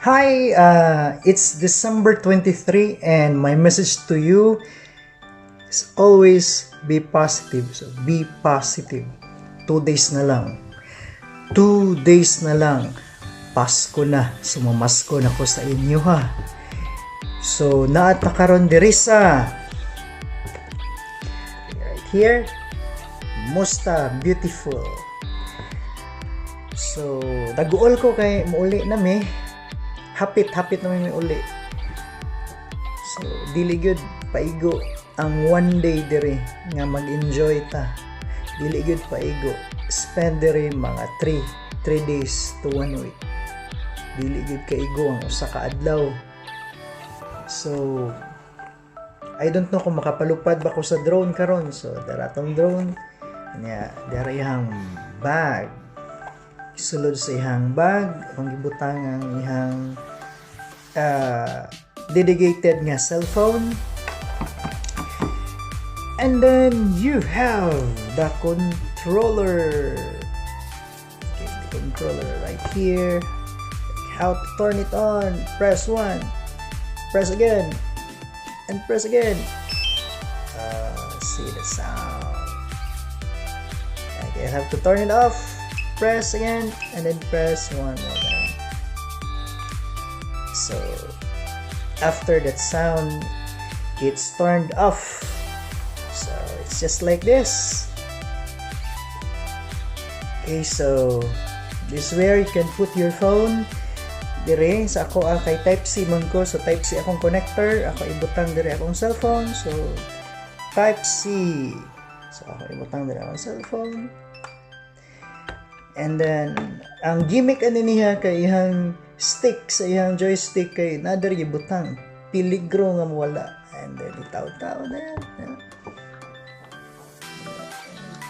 Hi, it's December 23 and my message to you is always be positive. So be positive. 2 days na lang. 2 days na lang. Pasko na. Sumamasko na ko sa inyo, ha. So naa ta karon diri sa right here. Musta beautiful. So daguol ko kay muuli na mi. Hapit hapit na mi uli. So dili gyud paigo ang one day diri nga mag-enjoy ta. Dili gyud paigo. Spend diri mga 3 days to 1 week. Dili gyud kaigo ang usa ka adlaw. So I don't know kung makapalupad ba ko sa drone karon. So dara tong drone. Nya dara iyang bag. Sulod sa iyang bag, akong gibutang ang iyang dedicated nga cellphone. And then you have the controller. Okay, the controller right here. How to turn it on? Press 1. Press again. And press again. See the sound. Okay, I have to turn it off. Press again and then press one more time. So after that sound, it's turned off. So it's just like this. Okay, so this is where you can put your phone. Dire sa ako, kay Type C man ko, so Type C akong connector, ako ibutang dire akong cellphone. So Type C. So ako ibutang dire akong cellphone. And then ang gimmick ani niya kay iyang stick sa iyang joystick kay naa diri gibutang, peligro nga mawala. And then itaw-taw na yan. Yeah.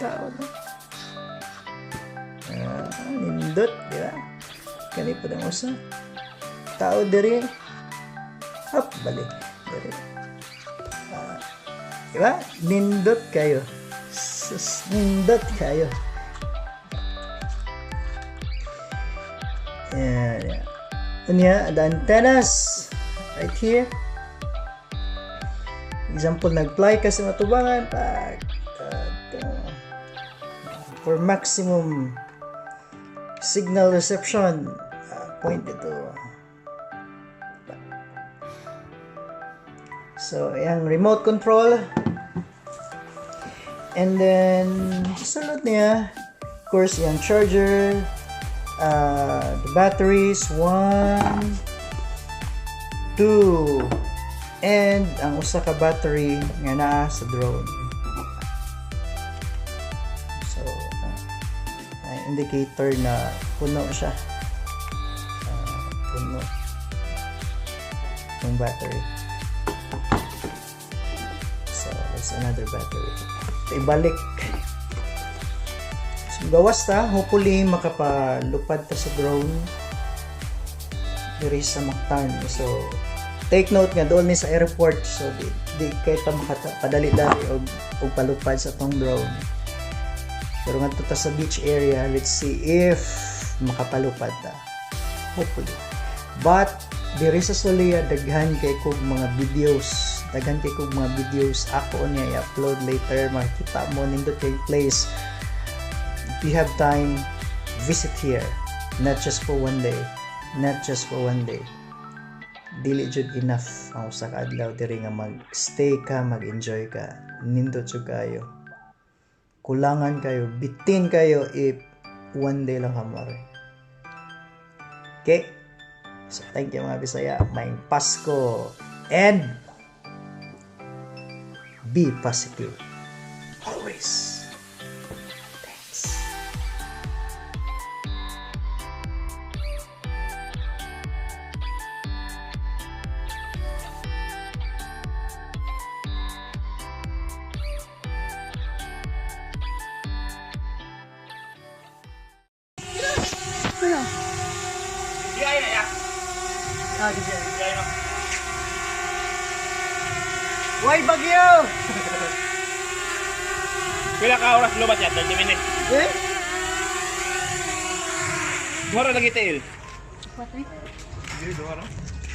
Tao na. Ah, nindot, di ba? Kani pa ang usa. Tao diri. Hop, balik. Diri. Ah, di ba? Nindot kayo. Sus, nindot kayo. Yeah. Unya, the antennas right here. Example, nag-fly ka sa matubangan, pag for maximum signal reception, point ito. So, ayan, remote control. And then, sulod niya, of course, yung charger, the batteries, 1, 2, and ang usa ka battery nga naa sa drone. So, ay indicator na puno siya. Puno yung battery. So, that's another battery. So, ibalik. So, gawas ta, hopefully makapalupad ta sa drone diri sa Mactan. So, take note nga doon ni sa airport, so di kay ta makapadali-dali og palupad sa tong drone. Pero ngadto ta sa beach area, let's see if makapalupad ta. Hopefully. But diri sa Solea daghan kay kog mga videos. Daghan kay kog mga videos ako niya i-upload later, makita mo nindot kay place. If you have time, visit here. Not just for one day. Not just for one day. Dili jud enough ang usa ka adlaw diri nga mag-stay ka, mag-enjoy ka. Nindot jud kayo. Kulangan kayo, bitin kayo if one day lang ka mo. Okay? So thank you, mga Bisaya. Maayong Pasko. And be positive. Always. Thanks. Ano? Di na ya. Ah, di siya. Di no. Why bagyo? Pila ka oras lubat ya? 30 minutes. Eh? Mura lagi tail. What, eh? Dili duha, no?